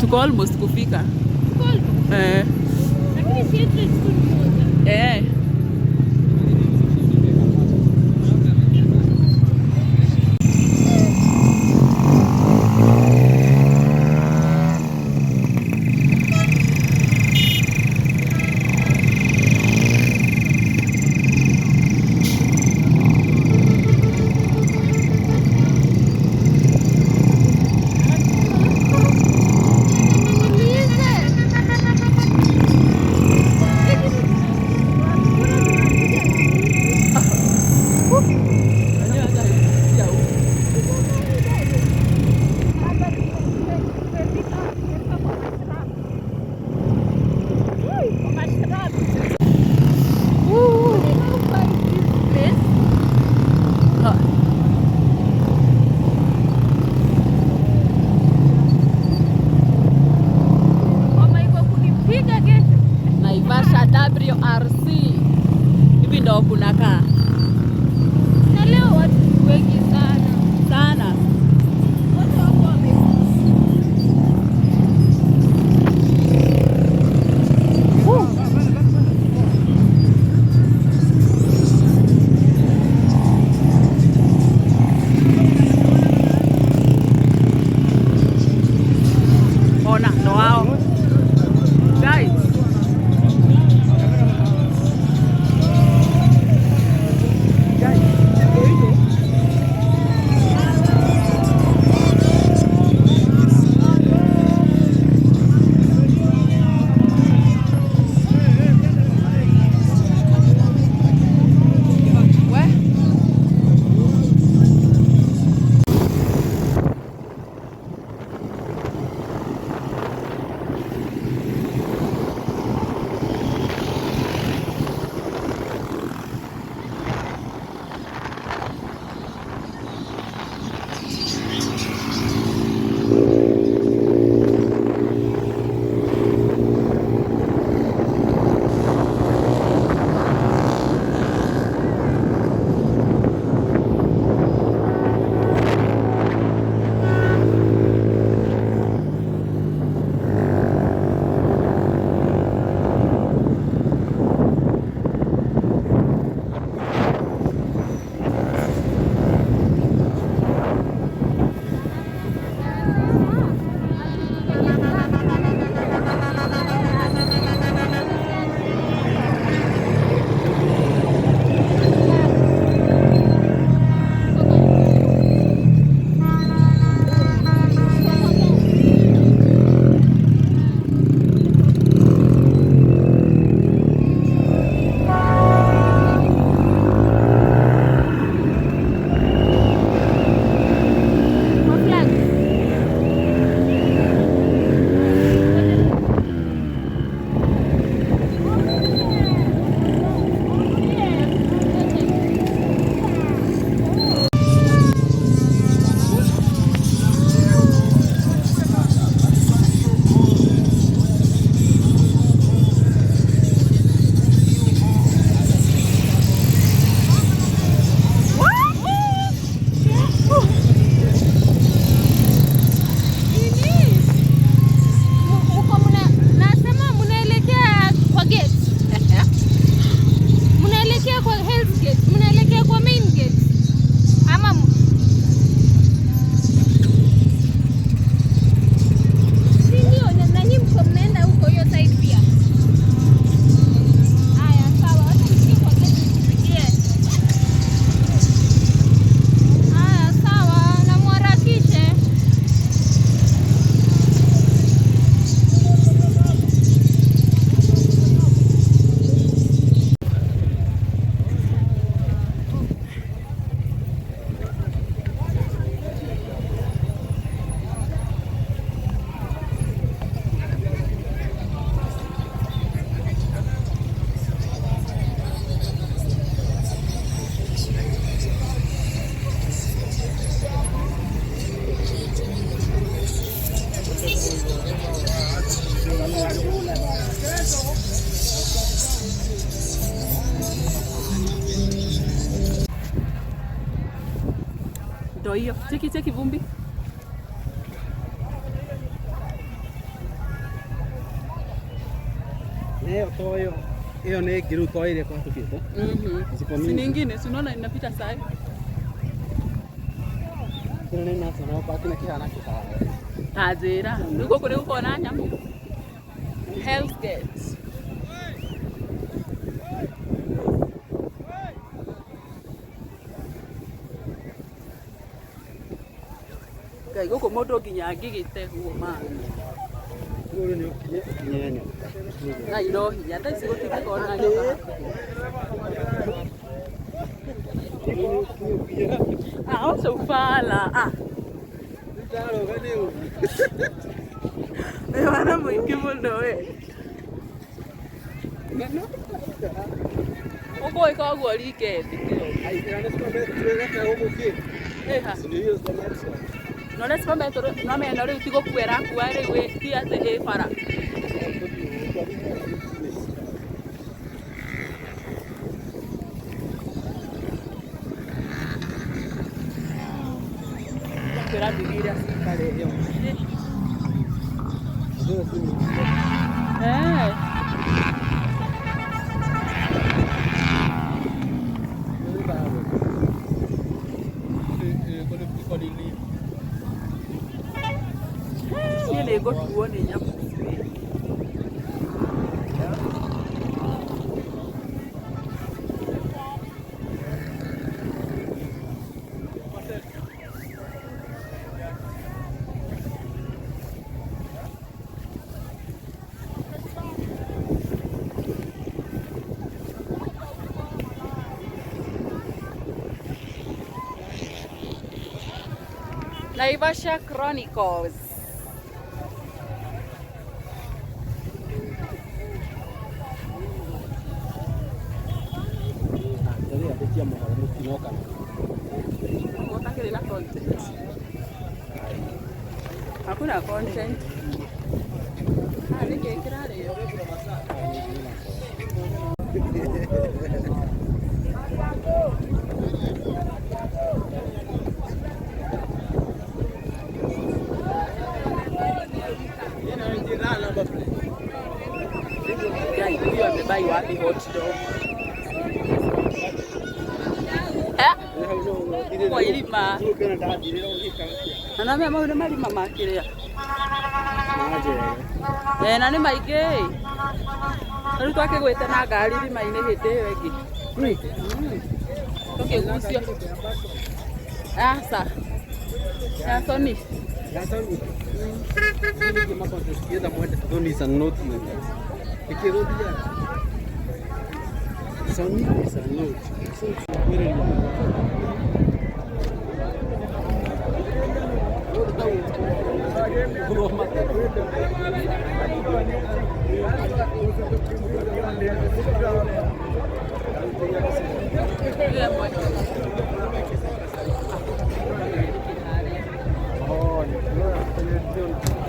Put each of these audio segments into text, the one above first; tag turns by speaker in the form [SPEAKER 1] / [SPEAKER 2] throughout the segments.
[SPEAKER 1] Tuko almost kufika.
[SPEAKER 2] Tuko almost.
[SPEAKER 1] Eh.
[SPEAKER 2] Lakini si entrance tu ni moja.
[SPEAKER 1] Eh.
[SPEAKER 2] Niulize.
[SPEAKER 1] Ah.
[SPEAKER 2] Kunipiga kesho.
[SPEAKER 1] Naivasha WRC. Hivi ndo kunakaa
[SPEAKER 2] Na leo watu ni wengi sana.
[SPEAKER 1] sana.
[SPEAKER 2] Wote wako wame
[SPEAKER 1] Ona ndo wao. Guys. Guys, ndio hivyo. We.
[SPEAKER 2] Kwa flag. Nini? Mko mna nasema mnaelekea kwa gate. Mnaelekea kwa Hell's Gate, mnaelekea kwa main gate. Ama si ndio? Na nyinyi mko mnaenda huko hiyo side pia. Haya, sawa. Wacha nifike kwa gate nikupigie. Haya, sawa. Na muharakishe.
[SPEAKER 1] Ndo hiyo. Cheki cheki vumbi.
[SPEAKER 3] Ĩyo to ĩyo. Ĩyo nĩ ĩngĩ rĩu to ĩrĩa ĩkũhatũkĩte. Ziko
[SPEAKER 1] Si
[SPEAKER 3] mingi.
[SPEAKER 1] nyingine, si unaona inapita saa hii.
[SPEAKER 3] Ĩno nĩ National Park na kĩhana kĩharo.
[SPEAKER 1] Ta njĩra. Rĩu gũkũ nĩ gũkoragwo na nyamũ. Hell's Gate. Ngai gũkũ mũndũ nginya angĩgĩtegwo ma.
[SPEAKER 3] Rĩu nĩ ũkinye ũkinye nyoka.
[SPEAKER 1] Ngai no hinya. Thaa ici gũtingĩkorwo na nyoka hakuhĩ. Ah, wacha ufala. Ah.
[SPEAKER 3] Ndaroga nĩ ũru.
[SPEAKER 1] Wĩ wana mũingĩ mũno we. Ũguo ĩkoragwo weekend kĩroko. Ĩha. Na ũrĩa supermetro no mena rĩu ti gũkua ĩrakua rĩu ti atĩ ĩ bara. Kwĩra nduthi iria cikarĩo. Eh. Niĩ nĩ ngũtuo nĩ nyamũ ici. Naivasha Chronicles. Ũtakĩrĩ na content. Hakuna content. Ah, nĩkĩ kĩrarĩo? Guy, huyu amebuy wapi hot dog? Eh? Kwa irima. Na name mau nĩ marima makĩrĩa. Eh, na nĩ maingĩ. Rĩu twakĩgwĩte na ngari irima-inĩ hĩndĩ ĩyo ĩngĩ. Tũkĩgucio. Aca. Ya Sony.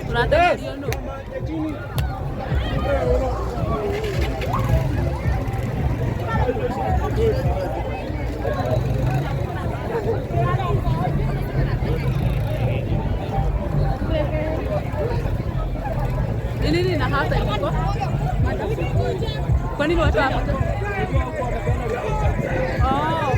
[SPEAKER 1] Tũrateithio nũ? Ni nini na hapa iko? Kwa nini watu hapa? Oh.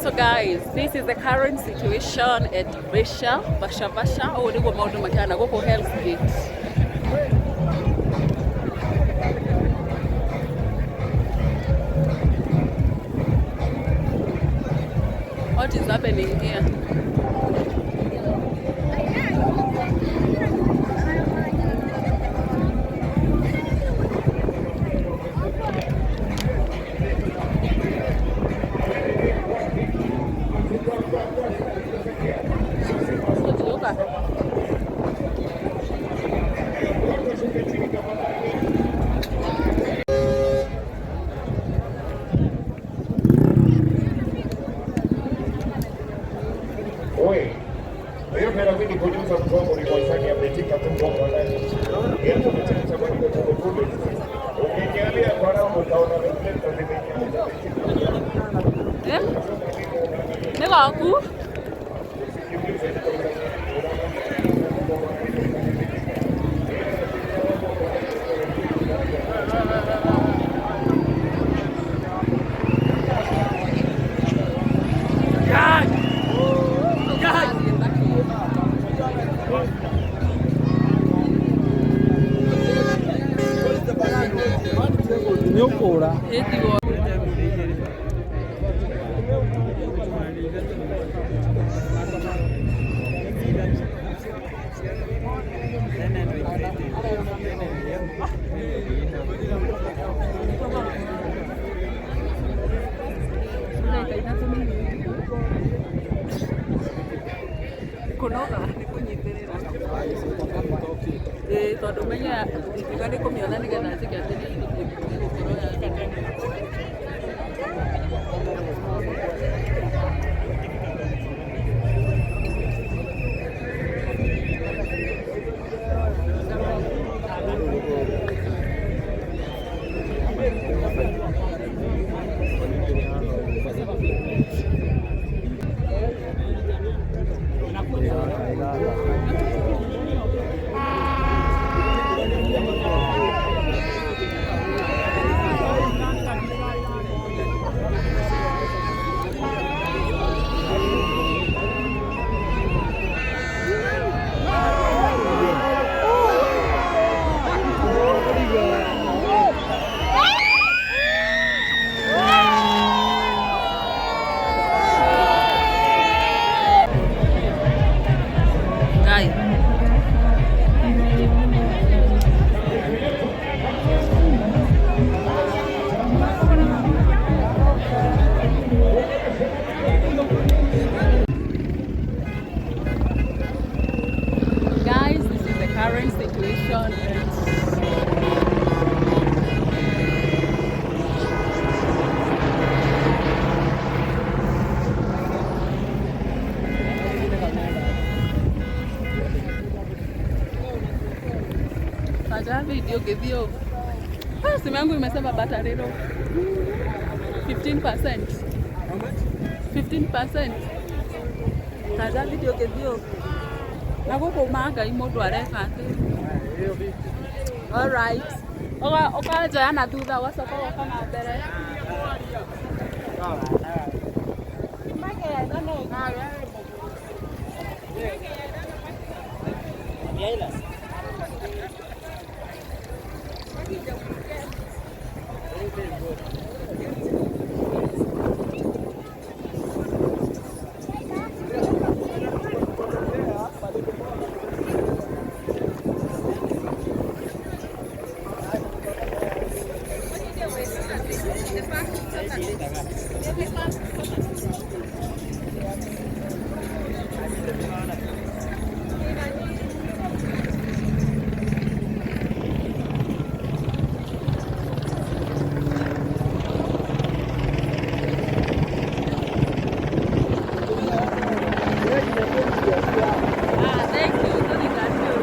[SPEAKER 1] So guys, this is the current situation at Vasha, Vasha Vasha. Oh, niguo maundu makihana gũkũ Hell's Gate. What is happening here? Eh? Nĩ gaku?
[SPEAKER 3] Nĩ ũkũra.
[SPEAKER 1] Ĩtiguo. Kũnoga nĩ kũnyitĩrĩra. Ĩĩ tondũ menya ingiuga nĩ kũmĩona nĩgetha njĩke atĩrĩrĩ ĩgũkorwo ya. Ngai. Guys, this is the current situation and Fanya video ngĩthiĩ ũguo. Ah, simu yangu imesema battery low. 15%. 15%. Kaja video ngĩthiĩ ũguo. Na gũkũ ma Ngai mũndũ areka atĩ. Alright. Ũkanjoya na thutha ũgacoka ũgoka na mbere. Ah, thank you. Tony, thank you.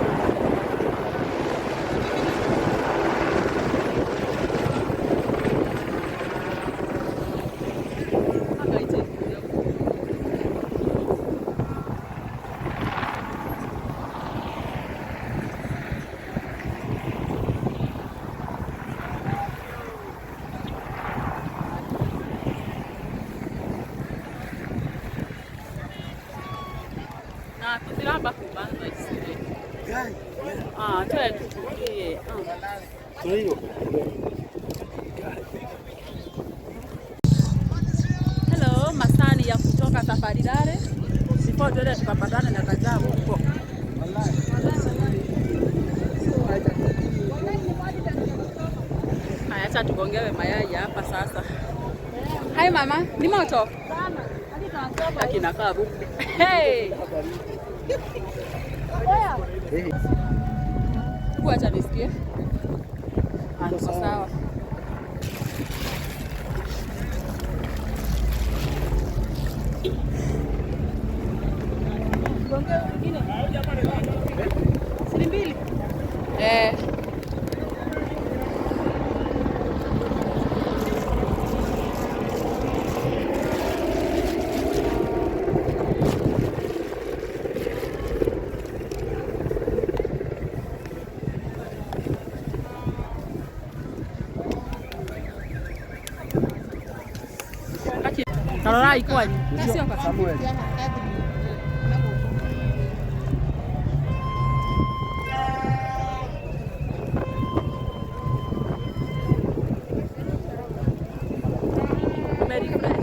[SPEAKER 1] Na tutiramba kuma thaa ici rĩ. Ah, twende tutulie. Ah. Hello, masani ya kutoka Safari Rally. Before tuende tukapatane na kajamu huko. Haya, acha tugongewe mayai hapa sasa. Hai mama, ni moto? Akina kabu. Hey. Hebu acha nisikie. Ah, niko sawa. Eh. Tarorai kwanyu.
[SPEAKER 3] Samuel.
[SPEAKER 1] Merry.